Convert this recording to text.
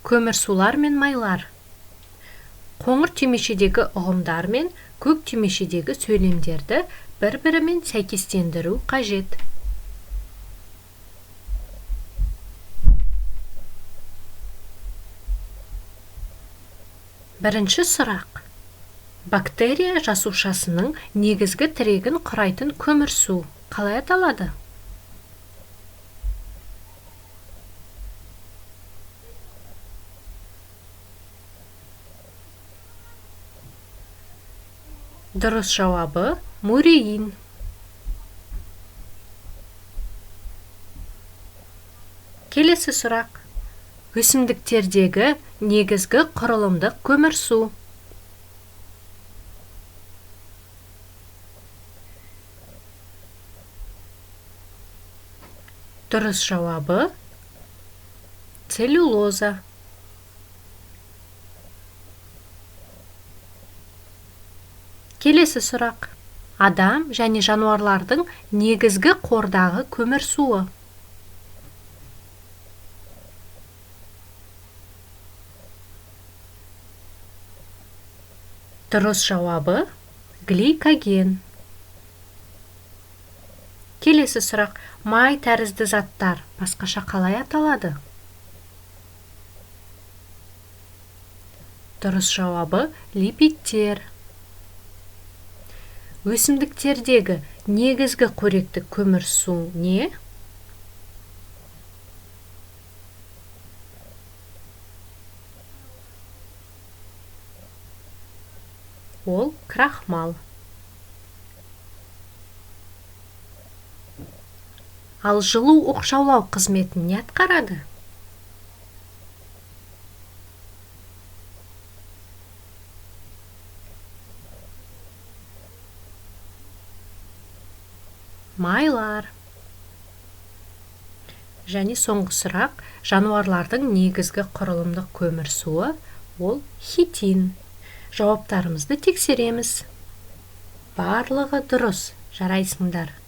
Көмірсулар мен майлар. Қоңыр түймешедегі ұғымдар мен көк түймешедегі сөйлемдерді бір-бірімен сәйкестендіру қажет. Бірінші сұрақ. Бактерия жасушасының негізгі тірегін құрайтын көмірсу қалай аталады? Дұрыс жауабы муреин. Келесі сұрақ. Өсімдіктердегі негізгі құрылымдық көмірсу. Дұрыс жауабы целлюлоза. Келесі сұрақ. Адам және жануарлардың негізгі қордағы көмірсуы. Дұрыс жауабы гликоген. Келесі сұрақ. Май тәрізді заттар басқаша қалай аталады? Дұрыс жауабы липидтер. Өсімдіктердегі негізгі қоректік көмірсу не? Ол крахмал. Ал жылу оқшаулау қызметін не атқарады? Майлар. Және соңғы сұрақ. Жануарлардың негізгі құрылымдық көмірсуы ол хитин. Жауаптарымызды тексереміз. Барлығы дұрыс, жарайсыңдар.